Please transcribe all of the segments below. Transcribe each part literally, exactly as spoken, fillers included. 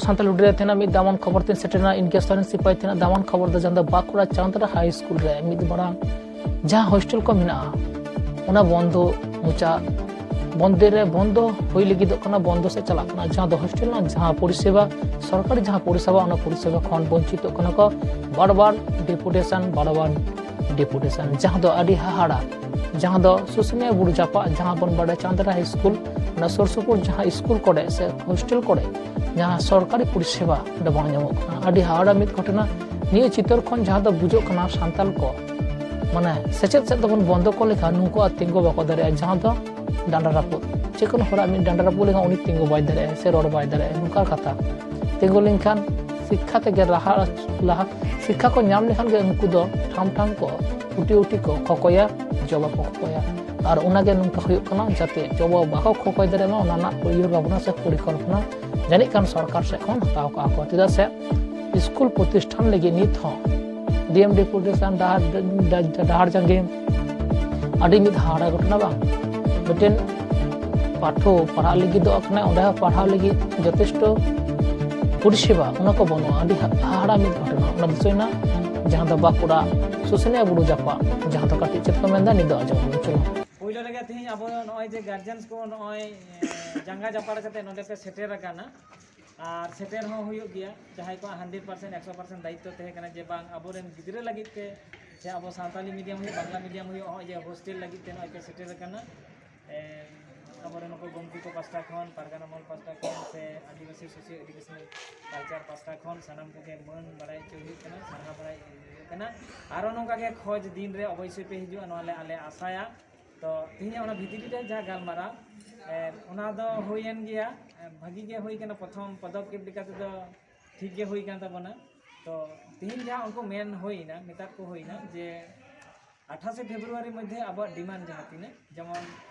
ᱥᱟᱱᱛᱟᱲ ᱦᱩᱰᱤᱧ ᱨᱮ ᱛᱟᱦᱮᱱᱟ, ᱢᱤᱫ ᱫᱟᱢᱟᱱ ᱠᱷᱚᱵᱚᱨ ᱛᱮᱧ ᱥᱮᱴᱮᱨ ᱮᱱᱟ, ᱤᱱᱠᱮᱥ ᱛᱟᱦᱮᱱ ᱥᱤᱯᱟᱦᱤ ᱛᱟᱦᱮᱱᱟ᱾ ᱫᱟᱢᱟᱱ ᱠᱷᱚᱵᱚᱨ ᱫᱚ ᱡᱟᱦᱟᱸ ᱫᱚ ᱵᱟᱸᱠᱩᱲᱟ ᱪᱟᱸᱫᱽᱨᱟ ᱦᱟᱭ ᱥᱠᱩᱞ ᱨᱮ ᱢᱤᱫ ᱢᱟᱨᱟᱝ ᱡᱟᱦᱟᱸ ᱦᱳᱥᱴᱮᱞ ᱠᱚ ᱢᱮᱱᱟᱜᱼᱟ, ᱚᱱᱟ ᱵᱚᱱᱫᱚ ᱢᱚᱪᱟ ᱵᱚᱱᱫᱮ ᱨᱮ ᱵᱚᱱᱫᱚ ᱦᱩᱭ ᱞᱟᱹᱜᱤᱫᱚᱜ ᱠᱟᱱᱟ, ᱵᱚᱱᱫᱚ ᱥᱮᱫ ᱪᱟᱞᱟᱜ ᱠᱟᱱᱟ᱾ ᱡᱟᱦᱟᱸ ᱫᱚ ᱦᱳᱥᱴᱮᱞ ᱨᱮᱱᱟᱜ ᱡᱟᱦᱟᱸ ᱯᱚᱨᱤᱥᱮᱵᱟ, ᱥᱚᱨᱠᱟᱨᱤ ᱡᱟᱦᱟᱸ ᱯᱚᱨᱤᱥᱮᱵᱟ, ᱚᱱᱟ ᱯᱚᱨᱤᱥᱮᱵᱟ ᱠᱷᱚᱱ ᱵᱚᱧᱪᱤᱛᱚᱜ ᱠᱟᱱᱟ ᱠᱚ᱾ ᱵᱟᱨ ᱵᱟᱨ ᱰᱮᱯᱩᱴᱮᱥᱚᱱ, ᱵᱟᱨ ᱵᱟᱨ ᱰᱮᱯᱩᱴᱮᱥᱚᱱ, ᱡᱟᱦᱟᱸ ᱫᱚ ᱟᱹᱰᱤ ᱦᱟᱦᱟᱲᱟ᱾ ᱡᱟᱦᱟᱸ ᱫᱚ ᱥᱩᱥᱩᱱᱤᱭᱟ ᱵᱩᱨᱩ ᱡᱟᱯᱟᱜ, ᱡᱟᱦᱟᱸ ᱵᱚᱱ ᱵᱟᱰᱟᱭ ᱪᱟᱸᱫᱽᱨᱟ ᱦᱟᱭ ᱥᱠᱩᱞ, ᱚᱱᱟ ᱥᱩᱨ ᱥᱩᱯᱩᱨ ᱡᱟᱦᱟᱸ ᱥᱠᱩᱞ ᱠᱚᱨᱮ ᱥᱮ ᱦᱳᱥᱴᱮᱞ ᱠᱚᱨᱮ ᱡᱟᱦᱟᱸ ᱥᱚᱨᱠᱟᱨᱤ ᱯᱚᱨᱤᱥᱮᱵᱟ ᱚᱸᱰᱮ ᱵᱟᱝ ᱧᱟᱢᱚᱜ ᱠᱟᱱᱟ᱾ ᱟᱹᱰᱤ ᱦᱟᱦᱟᱲᱟ ᱢᱤᱫ ᱜᱷᱚᱴᱚᱱᱟ᱾ ᱱᱤᱭᱟᱹ ᱪᱤᱛᱟᱹᱨ ᱠᱷᱚᱱ ᱡᱟᱦᱟᱸ ᱫᱚ ᱵᱩᱡᱷᱟᱹᱜ ᱠᱟᱱᱟ, ᱥᱟᱱᱛᱟᱲ ᱠᱚ ᱢᱟᱱᱮ ᱥᱮᱪᱮᱫ ᱥᱮᱫ ᱫᱚᱵᱚᱱ ᱵᱚᱱᱫᱚ ᱠᱚ ᱞᱮᱠᱷᱟᱱ ᱱᱩᱠᱩ ᱟᱨ ᱛᱤᱸᱜᱩ ᱵᱟᱠᱚ ᱫᱟᱲᱮᱭᱟᱜᱼᱟ, ᱡᱟᱦᱟᱸ ᱫᱚ ᱰᱟᱸᱰᱟ ᱨᱟᱹᱯᱩᱫ᱾ ᱡᱮ ᱠᱳᱱᱳ ᱦᱚᱲᱟᱜ ᱢᱤᱫ ᱰᱟᱸᱰᱟ ᱨᱟᱹᱯᱩᱫ ᱞᱮᱠᱷᱟᱱ ᱩᱱᱤ ᱛᱤᱸᱜᱩ ᱵᱟᱭ ᱫᱟᱲᱮᱭᱟᱜᱼᱟ ᱥᱮ ᱨᱚᱲ ᱵᱟᱭ ᱫᱟᱲᱮᱭᱟᱜᱼᱟ, ᱱᱚᱝᱠᱟ ᱠᱟᱛᱷᱟ᱾ ᱛᱤᱸᱜᱩ ᱞᱮᱱᱠᱷᱟᱱ ᱥᱤᱠᱠᱷᱟ ᱛᱮᱜᱮ ᱞᱟᱦᱟ, ᱞᱟᱦᱟ ᱥᱤᱠᱠᱷᱟ ᱠᱚ ᱧᱟᱢ ᱞᱮᱠᱷᱟᱱ ᱜᱮ ᱩᱱᱠᱩ ᱫᱚ ᱴᱷᱟᱢ ᱴᱷᱟᱢ ᱠᱚ ᱩᱴᱤ ᱩᱴᱤ ᱠᱚ ᱠᱚᱠᱚᱭᱟ, ᱡᱚᱵᱟ ᱠᱚ ᱠᱚᱠᱚᱭᱟ᱾ ᱟᱨ ᱚᱱᱟᱜᱮ ᱱᱚᱝᱠᱟ ᱦᱩᱭᱩᱜ ᱠᱟᱱᱟ, ᱡᱟᱛᱮ ᱡᱚᱵᱟ ᱵᱟᱠᱚ ᱠᱚᱠᱚᱭ ᱫᱟᱲᱮᱭᱟᱜ ᱢᱟ, ᱚᱱᱟ ᱨᱮᱱᱟᱜ ᱩᱭᱦᱟᱹᱨ ᱵᱷᱟᱵᱽᱱᱟ ᱥᱮ ᱯᱚᱨᱤᱠᱚᱞᱯᱚᱱᱟ ᱡᱟᱹᱱᱤᱡ ᱠᱷᱟᱱ ᱥᱚᱨᱠᱟᱨ ᱥᱮᱫ ᱠᱷᱚᱱ ᱦᱟᱛᱟᱣ ᱠᱟᱜᱼᱟ ᱠᱚ᱾ ᱪᱮᱫᱟᱜ ᱥᱮ ᱥᱠᱩᱞ ᱯᱨᱚᱛᱤᱥᱴᱷᱟᱱ ᱞᱟᱹᱜᱤᱫ ᱱᱤᱛ ᱦᱚᱸ ᱰᱤ ᱮᱢ ᱰᱮᱯᱩᱴᱮᱥᱚᱱ, ᱰᱟᱦᱟᱨ, ᱰᱟᱦᱟᱨ ᱡᱟᱸᱜᱮ, ᱟᱹᱰᱤ ᱢᱤᱫ ᱦᱟᱦᱟᱲᱟ ᱜᱷᱚᱴᱚᱱᱟ ᱵᱟᱝ? ᱢᱤᱫᱴᱮᱱ ᱯᱟᱹᱴᱷᱩᱣᱟᱹ ᱯᱟᱲᱦᱟᱜ ᱞᱟᱹᱜᱤᱫᱚᱜ ᱠᱟᱱᱟᱭ, ᱚᱸᱰᱮ ᱦᱚᱸ ᱯᱟᱲᱦᱟᱣ ᱞᱟᱹᱜᱤᱫ ᱡᱚᱛᱷᱮᱥᱴᱚ ᱯᱚᱨᱤᱥᱮᱵᱟ ᱚᱱᱟ ᱠᱚ ᱵᱟᱹᱱᱩᱜᱼᱟ᱾ ᱟᱹᱰᱤ ᱦᱟ-, ᱦᱟᱦᱟᱲᱟ ᱢᱤᱫ ᱜᱷᱚᱴᱚᱱᱟ ᱚᱱᱟ ᱫᱤᱥᱟᱹᱭᱮᱱᱟ, ᱡᱟᱦᱟᱸ ᱫᱚ ᱵᱟᱸᱠᱩᱲᱟ ᱥᱩᱥᱩᱱᱤᱭᱟ ᱵᱩᱨᱩ ᱡᱟᱯᱟᱜ, ᱡᱟᱦᱟᱸ ᱫᱚ ᱠᱟᱹᱴᱤᱡ ᱪᱮᱫ ᱠᱚ ᱢᱮᱱᱫᱟ, ᱱᱤᱛ ᱫᱚ ᱟᱸᱡᱚᱢ ᱵᱚᱱ ᱪᱚᱞᱚ᱾ ᱯᱳᱭᱞᱳ ᱨᱮᱜᱮ ᱛᱮᱦᱮᱧ ᱟᱵᱚ ᱱᱚᱜᱼᱚᱭ ᱡᱮ ᱜᱟᱨᱡᱮᱱᱥ ᱠᱚ ᱱᱚᱜᱼᱚᱭ, ᱮ, ᱡᱟᱸᱜᱟ ᱡᱟᱯᱟᱲ ᱠᱟᱛᱮ ᱱᱚᱰᱮ ᱯᱮ ᱥᱮᱴᱮᱨ ᱟᱠᱟᱱᱟ, ᱟᱨ ᱥᱮᱴᱮᱨ ᱦᱚᱸ ᱦᱩᱭᱩᱜ ᱜᱮᱭᱟ᱾ ᱡᱟᱦᱟᱸᱭ ᱠᱚᱣᱟᱜ ᱦᱟᱱᱰᱨᱮᱰ ᱯᱟᱨᱥᱮᱱᱴ, ᱮᱠᱥᱚ ᱯᱟᱨᱥᱮᱱᱴ ᱫᱟᱭᱤᱛᱛᱚ ᱛᱟᱦᱮᱸ ᱠᱟᱱᱟ ᱡᱮ ᱵᱟᱝ, ᱟᱵᱚᱨᱮᱱ ᱜᱤᱫᱽᱨᱟᱹ ᱞᱟᱹᱜᱤᱫ ᱛᱮ, ᱥᱮ ᱟᱵᱚ ᱥᱟᱱᱛᱟᱞᱤ ᱢᱤᱰᱤᱭᱟᱢ ᱦᱩᱭᱩᱜ, ᱵᱟᱝᱞᱟ ᱢᱤᱰᱤᱭᱟᱢ ᱦᱩᱭᱩᱜ, ᱱᱚᱜᱼᱚᱭ ᱡᱮ ᱦᱳᱥᱴᱮᱞ ᱞᱟᱹᱜᱤᱫ ᱛᱮ ᱱᱚᱜᱼᱚᱭ ᱯᱮ ᱥᱮᱴᱮᱨ ᱟᱠᱟᱱᱟ, ᱮ, ᱟᱵᱚᱨᱮᱱ ᱱᱩᱠᱩ ᱜᱚᱢᱠᱮ ᱠᱚ ᱯᱟᱥᱴᱟ ᱠᱷᱚᱱ, ᱯᱟᱨᱜᱟᱱᱟ ᱢᱚᱦᱚᱞ ᱯᱟᱥᱴᱟ ᱠᱷᱚᱱ, ᱥᱮ ᱟᱹᱫᱤᱵᱟᱹᱥᱤ ᱥᱳᱥᱤᱭᱳ ᱮᱰᱩᱠᱮᱥᱚᱱᱟᱞ ᱠᱟᱞᱪᱟᱨ ᱯᱟᱥᱴᱟ ᱠᱷᱚᱱ ᱥᱟᱱᱟᱢ ᱠᱚᱜᱮ ᱢᱟᱹᱱ ᱵᱟᱲᱟᱭ ᱦᱚᱪᱚ ᱦᱩᱭᱩᱜ ᱠᱟᱱᱟ, ᱥᱟᱨᱦᱟᱣ ᱵᱟᱲᱟᱭ ᱦᱩᱭᱩᱜ ᱠᱟᱱᱟ᱾ ᱟᱨᱚ ᱱᱚᱝᱠᱟ ᱜᱮ ᱠᱷᱚᱡᱽ ᱫᱤᱱ ᱨᱮ ᱚᱵᱚᱥᱥᱳᱭ ᱯᱮ ᱦᱤᱡᱩᱜᱼᱟ, ᱱᱚᱣᱟ ᱞᱮ ᱟᱞᱮ ᱟᱥᱟᱭᱟ᱾ ᱛᱚ ᱛᱮᱦᱮᱧᱟᱜ ᱚᱱᱟ ᱵᱷᱤᱛᱨᱤ ᱨᱮ ᱡᱟᱦᱟᱸ ᱜᱟᱞᱢᱟᱨᱟᱣ, ᱮ, ᱚᱱᱟ ᱫᱚ ᱦᱩᱭᱮᱱ ᱜᱮᱭᱟ, ᱮ, ᱵᱷᱟᱹᱜᱤ ᱜᱮ ᱦᱩᱭ ᱠᱟᱱᱟ᱾ ᱯᱨᱚᱛᱷᱚᱢ ᱯᱚᱫᱚᱠᱷᱮᱯ ᱞᱮᱠᱟ ᱛᱮᱫᱚ ᱴᱷᱤᱠ ᱜᱮ ᱦᱩᱭ ᱠᱟᱱ ᱛᱟᱵᱚᱱᱟ᱾ ᱛᱚ ᱛᱮᱦᱮᱧ ᱡᱟᱦᱟᱸ ᱩᱱᱠᱩ ᱢᱮᱱ ᱦᱩᱭᱱᱟ, ᱢᱮᱛᱟᱫ ᱠᱚ ᱦᱩᱭᱱᱟ ᱡᱮ ᱟᱴᱷᱟᱥᱮ ᱯᱷᱮᱵᱽᱨᱩᱣᱟᱨᱤ ᱢᱚᱫᱽᱫᱷᱮ ᱟᱵᱚᱣᱟᱜ ᱰᱤᱢᱟᱱᱰ ᱡᱟᱦᱟᱸ ᱛᱤᱱᱟᱹᱜ, ᱡᱮᱢᱚᱱ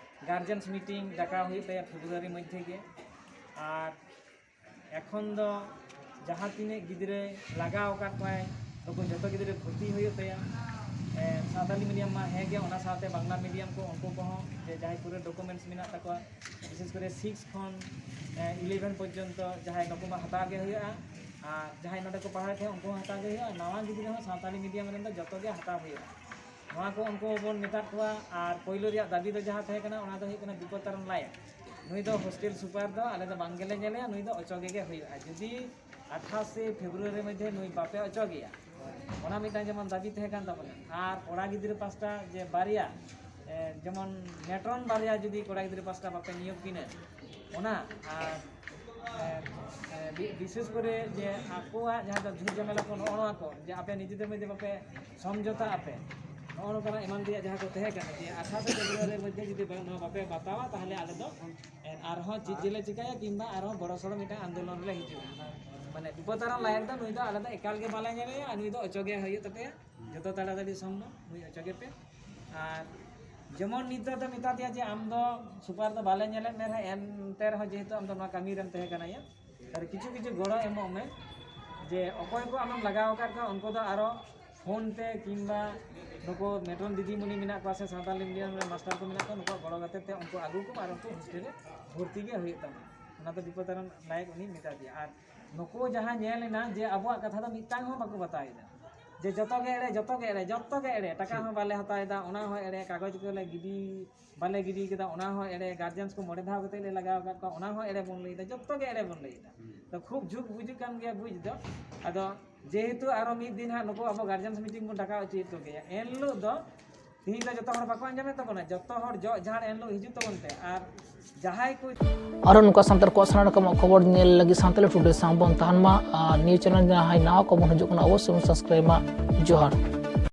ᱜᱟᱨᱡᱮᱱᱥ ᱢᱤᱴᱤᱝ ᱰᱟᱠᱟᱣ ᱦᱩᱭᱩᱜ ᱛᱟᱭᱟ ᱯᱷᱮᱵᱽᱨᱩᱣᱟᱨᱤ ᱢᱚᱫᱽᱫᱷᱮ ᱜᱮ, ᱟᱨ ᱮᱠᱷᱚᱱ ᱫᱚ ᱡᱟᱦᱟᱸ ᱛᱤᱱᱟᱹᱜ ᱜᱤᱫᱽᱨᱟᱹ ᱞᱟᱜᱟᱣ ᱟᱠᱟᱫ ᱠᱚᱣᱟᱭ, ᱱᱩᱠᱩ ᱡᱚᱛᱚ ᱜᱤᱫᱽᱨᱟᱹ ᱵᱷᱚᱨᱛᱤ ᱦᱩᱭᱩᱜ ᱛᱟᱭᱟ᱾ ᱥᱟᱱᱛᱟᱞᱤ ᱢᱤᱰᱤᱭᱟᱢ ᱢᱟ ᱦᱮᱸ ᱜᱮ, ᱚᱱᱟ ᱥᱟᱶᱛᱮ ᱵᱟᱝᱞᱟ ᱢᱤᱰᱤᱭᱟᱢ ᱠᱚ, ᱩᱱᱠᱩ ᱠᱚᱦᱚᱸ ᱡᱮ ᱡᱟᱦᱟᱸᱭ ᱯᱩᱨᱟᱹ ᱰᱚᱠᱩᱢᱮᱱᱴᱥ ᱢᱮᱱᱟᱜ ᱛᱟᱠᱚᱣᱟ, ᱵᱤᱥᱮᱥ ᱠᱚᱨᱮ ᱥᱤᱠᱥ ᱠᱷᱚᱱ ᱤᱞᱮᱵᱷᱮᱱ ᱯᱚᱨᱡᱚᱱᱛᱚ ᱡᱟᱦᱟᱸᱭ ᱱᱩᱠᱩ ᱢᱟ ᱦᱟᱛᱟᱣ ᱜᱮ ᱦᱩᱭᱩᱜᱼᱟ, ᱟᱨ ᱡᱟᱦᱟᱸᱭ ᱱᱚᱰᱮ ᱠᱚ ᱯᱟᱲᱦᱟᱣ ᱛᱟᱦᱮᱸᱫ ᱩᱱᱠᱩ ᱦᱚᱸ ᱦᱟᱛᱟᱣ ᱜᱮ ᱦᱩᱭᱩᱜᱼᱟ, ᱱᱟᱣᱟ ᱜᱤᱫᱽᱨᱟᱹ ᱦᱚᱸ ᱥᱟᱱᱛᱟᱞᱤ ᱢᱤᱰᱤᱭᱟᱢ ᱨᱮᱱ ᱫᱚ ᱡᱚᱛᱚ ᱜᱮ ᱦᱟᱛᱟᱣ ᱦᱩᱭᱩᱜᱼᱟ᱾ ᱱᱚᱣᱟ ᱠᱚ ᱩᱱᱠᱩ ᱵᱚᱱ ᱢᱮᱛᱟᱫ ᱠᱚᱣᱟ᱾ ᱟᱨ ᱯᱳᱭᱞᱳ ᱨᱮᱭᱟᱜ ᱫᱟᱹᱵᱤ ᱫᱚ ᱡᱟᱦᱟᱸ ᱛᱟᱦᱮᱸ ᱠᱟᱱᱟ, ᱚᱱᱟ ᱫᱚ ᱦᱩᱭᱩᱜ ᱠᱟᱱᱟ ᱵᱤᱯᱚᱫ ᱛᱟᱨᱟᱱ ᱞᱟᱭᱮᱱ, ᱱᱩᱭ ᱫᱚ ᱦᱳᱥᱴᱮᱞ ᱥᱩᱯᱟᱨ ᱫᱚ ᱟᱞᱮ ᱫᱚ ᱵᱟᱝ ᱜᱮᱞᱮ ᱧᱮᱞᱮᱭᱟ, ᱱᱩᱭ ᱫᱚ ᱚᱪᱚᱜᱮ ᱜᱮ ᱦᱩᱭᱩᱜᱼᱟ᱾ ᱡᱩᱫᱤ ᱟᱴᱷᱟᱥᱮ ᱯᱷᱮᱵᱽᱨᱩᱣᱟᱨᱤ ᱢᱚᱫᱽᱫᱷᱮ ᱱᱩᱭ ᱵᱟᱯᱮ ᱚᱪᱚᱜᱮᱭᱟ, ᱚᱱᱟ ᱢᱤᱫᱴᱟᱝ ᱡᱮᱢᱚᱱ ᱫᱟᱹᱵᱤ ᱛᱟᱦᱮᱸ ᱠᱟᱱ ᱛᱟᱵᱚᱱᱟ᱾ ᱟᱨ ᱠᱚᱲᱟ ᱜᱤᱫᱽᱨᱟᱹ ᱯᱟᱥᱴᱟ ᱡᱮ ᱵᱟᱨᱭᱟ, ᱮ, ᱡᱮᱢᱚᱱ ᱢᱮᱴᱨᱚᱱ ᱵᱟᱨᱭᱟ ᱡᱩᱫᱤ ᱠᱚᱲᱟ ᱜᱤᱫᱽᱨᱟᱹ ᱯᱟᱥᱴᱟ ᱵᱟᱯᱮ ᱱᱤᱭᱳᱜᱽ ᱠᱤᱱᱟᱹ, ᱚᱱᱟ ᱟᱨ, ᱮ, ᱮ, ᱵᱤ- ᱵᱤᱥᱮᱥ ᱠᱚᱨᱮ ᱡᱮ ᱟᱠᱚᱣᱟᱜ ᱡᱟᱦᱟᱸ ᱫᱚ ᱡᱷᱩᱴ ᱡᱷᱟᱢᱮᱞᱟ ᱠᱚ, ᱱᱚᱜᱼᱚ ᱱᱚᱣᱟ ᱠᱚ ᱡᱮ ᱟᱯᱮ ᱱᱤᱡᱮ ᱛᱮ ᱢᱚᱫᱽᱫᱷᱮ ᱵᱟᱯᱮ ᱥᱚᱢᱡᱷᱚᱛᱟ ᱟᱯᱮ, ᱱᱚᱜᱼᱚ ᱱᱚᱝᱠᱟᱱᱟᱜ ᱮᱢᱟᱱ ᱛᱮᱭᱟᱜ ᱡᱟᱦᱟᱸ ᱠᱚ ᱛᱟᱦᱮᱸ ᱠᱟᱱᱟ, ᱡᱮ ᱟᱴᱷᱟᱥᱮ ᱯᱷᱮᱵᱽᱨᱩᱣᱟᱨᱤ ᱢᱚᱫᱽᱫᱷᱮ ᱡᱩᱫᱤ ᱵᱟᱝ, ᱱᱚᱣᱟ ᱵᱟᱯᱮ ᱵᱟᱛᱟᱣᱟ, ᱛᱟᱦᱚᱞᱮ ᱟᱞᱮ ᱫᱚ ᱮᱱ ᱟᱨᱦᱚᱸ ᱪᱮᱫ ᱡᱮᱞᱮ ᱪᱤᱠᱟᱹᱭᱟ, ᱠᱤᱝᱵᱟ ᱟᱨᱦᱚᱸ ᱵᱚᱲᱚ ᱥᱚᱲᱚ ᱢᱤᱫᱴᱟᱝ ᱟᱱᱫᱳᱞᱚᱱ ᱨᱮᱞᱮ ᱦᱤᱡᱩᱜᱼᱟ᱾ ᱢᱟᱱᱮ ᱵᱤᱯᱚᱫ ᱛᱟᱨᱟᱱ ᱞᱟᱭᱮᱱ ᱫᱚ ᱱᱩᱭ ᱫᱚ ᱟᱞᱮ ᱫᱚ ᱮᱠᱟᱞ ᱜᱮ ᱵᱟᱞᱮ ᱧᱮᱞᱮᱭᱟ, ᱟᱨ ᱱᱩᱭ ᱫᱚ ᱚᱪᱚᱜᱮ ᱦᱩᱭᱩᱜ ᱛᱟᱯᱮᱭᱟ ᱡᱚᱛᱚ ᱛᱟᱲᱟᱛᱟᱲᱤ ᱥᱚᱢᱵᱷᱚᱵ, ᱱᱩᱭ ᱚᱪᱚᱜᱮ ᱯᱮ᱾ ᱟᱨ ᱡᱮᱢᱚᱱ ᱱᱤᱛ ᱫᱚ ᱢᱮᱛᱟ ᱫᱮᱭᱟ ᱡᱮ ᱟᱢ ᱫᱚ ᱥᱩᱯᱟᱨ ᱫᱚ ᱵᱟᱞᱮ ᱧᱮᱞᱮᱫ ᱢᱮ ᱨᱮᱦᱚᱸ, ᱮᱱᱛᱮ ᱨᱮᱦᱚᱸ ᱡᱮᱦᱮᱛᱩ ᱟᱢ ᱫᱚ ᱱᱚᱣᱟ ᱠᱟᱹᱢᱤ ᱨᱮᱢ ᱛᱟᱦᱮᱸ ᱠᱟᱱᱟ, ᱭᱟ, ᱟᱨ ᱠᱤᱪᱷᱩ ᱠᱤᱪᱷᱩ ᱜᱚᱲᱚ ᱮᱢᱚᱜ ᱢᱮ, ᱡᱮ ᱚᱠᱚᱭ ᱠᱚ ᱟᱢᱮᱢ ᱞᱟᱜᱟᱣ ᱟᱠᱟᱫ ᱠᱚᱣᱟ ᱩᱱᱠᱩ ᱫᱚ ᱟᱨᱚ ᱯᱷᱳᱱ ᱛᱮ ᱠᱤᱝᱵᱟ ᱱᱩᱠᱩ ᱢᱮᱴᱨᱚᱱ ᱫᱤᱫᱤᱢᱩᱱᱤ ᱢᱮᱱᱟᱜ ᱠᱚᱣᱟ ᱥᱮ ᱥᱟᱱᱛᱟᱲ ᱢᱤᱰᱤᱭᱟᱢ ᱨᱮ ᱢᱟᱥᱴᱟᱨ ᱠᱚ ᱢᱮᱱᱟᱜ ᱠᱚᱣᱟ, ᱱᱩᱠᱩᱣᱟᱜ ᱜᱚᱲᱚ ᱠᱟᱛᱮ ᱛᱮ ᱩᱱᱠᱩ ᱟᱹᱜᱩ ᱠᱚᱢ ᱟᱨ ᱩᱱᱠᱩ ᱦᱳᱥᱴᱮᱞ ᱨᱮ ᱵᱷᱚᱨᱛᱤ ᱜᱮ ᱦᱩᱭᱩᱜ ᱛᱟᱢᱟ᱾ ᱚᱱᱟ ᱫᱚ ᱵᱤᱯᱚᱫ ᱛᱟᱨᱟᱱ ᱞᱟᱭᱮᱠ ᱩᱱᱤ ᱢᱮᱛᱟ ᱫᱮᱭᱟ᱾ ᱟᱨ ᱱᱩᱠᱩ ᱡᱟᱦᱟᱸ ᱧᱮᱞ ᱮᱱᱟ ᱡᱮ ᱟᱵᱚᱣᱟᱜ ᱠᱟᱛᱷᱟ ᱫᱚ ᱢᱤᱫᱴᱟᱝ ᱦᱚᱸ ᱵᱟᱠᱚ ᱵᱟᱛᱟᱣ ᱮᱫᱟ, ᱡᱮ ᱡᱚᱛᱚ ᱜᱮ ᱮᱲᱮ, ᱡᱚᱛᱚ ᱜᱮ ᱮᱲᱮ, ᱡᱚᱛᱚ ᱜᱮ ᱮᱲᱮ, ᱴᱟᱠᱟ ᱦᱚᱸ ᱵᱟᱞᱮ ᱦᱟᱛᱟᱣ ᱮᱫᱟ, ᱚᱱᱟ ᱦᱚᱸ ᱮᱲᱮ, ᱠᱟᱜᱚᱡᱽ ᱠᱚᱞᱮ ᱜᱤᱰᱤ ᱵᱟᱞᱮ ᱜᱤᱰᱤ ᱠᱟᱫᱟ, ᱚᱱᱟ ᱦᱚᱸ ᱮᱲᱮ, ᱜᱟᱨᱡᱮᱱᱥ ᱠᱚ ᱢᱚᱬᱮ ᱫᱷᱟᱣ ᱠᱟᱛᱮ ᱞᱮ ᱞᱟᱜᱟᱣ ᱟᱠᱟᱫ ᱠᱚᱣᱟ, ᱚᱱᱟ ᱦᱚᱸ ᱮᱲᱮ ᱵᱚᱱ ᱞᱟᱹᱭ ᱮᱫᱟ, ᱡᱚᱛᱚ ᱜᱮ ᱮᱲᱮ ᱵᱚᱱ ᱞᱟᱹᱭ ᱮᱫᱟ᱾ ᱛᱚ ᱠᱷᱩᱵ ᱡᱷᱩᱠ ᱵᱩᱡᱩᱜ ᱠᱟᱱ ᱜᱮᱭᱟ ᱵᱩᱡᱽ ᱫᱚ᱾ ᱟᱫᱚ ᱡᱮᱦᱮᱛᱩ ᱟᱨᱚ ᱢᱤᱫ ᱫᱤᱱ ᱦᱟᱸᱜ ᱱᱩᱠᱩ ᱟᱵᱚ ᱜᱟᱨᱡᱮᱱᱥ ᱢᱤᱴᱤᱝ ᱵᱚᱱ ᱰᱟᱠᱟᱣ ᱦᱚᱪᱚᱭᱮᱫ ᱠᱚᱜᱮᱭᱟ, ᱮᱱ ᱦᱤᱞᱳᱜ ᱫᱚ ᱛᱤᱦᱤᱧ ᱫᱚ ᱡᱚᱛᱚ ᱦᱚᱲ ᱵᱟᱠᱚ ᱟᱸᱡᱚᱢᱮᱫ ᱛᱟᱵᱚᱱᱟ, ᱡᱚᱛᱚ ᱦᱚᱲ ᱡᱚᱜ ᱡᱷᱟᱲ ᱮᱱ ᱦᱤᱞᱳᱜ ᱦᱤᱡᱩᱜ ᱛᱟᱵᱚᱱ ᱯᱮ᱾ ᱟᱨ ᱡᱟᱦᱟᱸᱭ ᱠᱚ ᱟᱨᱚ ᱱᱚᱝᱠᱟ ᱥᱟᱱᱛᱟᱲ ᱠᱚᱣᱟᱜ ᱥᱟᱱᱟᱢ ᱨᱚᱠᱚᱢᱟᱜ ᱠᱷᱚᱵᱚᱨ ᱧᱮᱞ ᱞᱟᱹᱜᱤᱫ ᱥᱟᱱᱛᱟᱲᱤ ᱴᱩᱰᱮ ᱥᱟᱶ ᱵᱚᱱ ᱛᱟᱦᱮᱱ ᱢᱟ᱾ ᱟᱨ ᱱᱤᱭᱟᱹ ᱪᱮᱱᱮᱞ ᱡᱟᱦᱟᱸᱭ ᱱᱟᱣᱟ ᱠᱚᱵᱚᱱ ᱦᱤᱡᱩᱜ ᱠᱟᱱᱟ, ᱚᱵᱚᱥᱥᱳᱭ ᱵᱚᱱ ᱥᱟᱵᱥᱠᱨᱟᱭᱤᱵ ᱢᱟ᱾ ᱡᱚᱦᱟᱨ᱾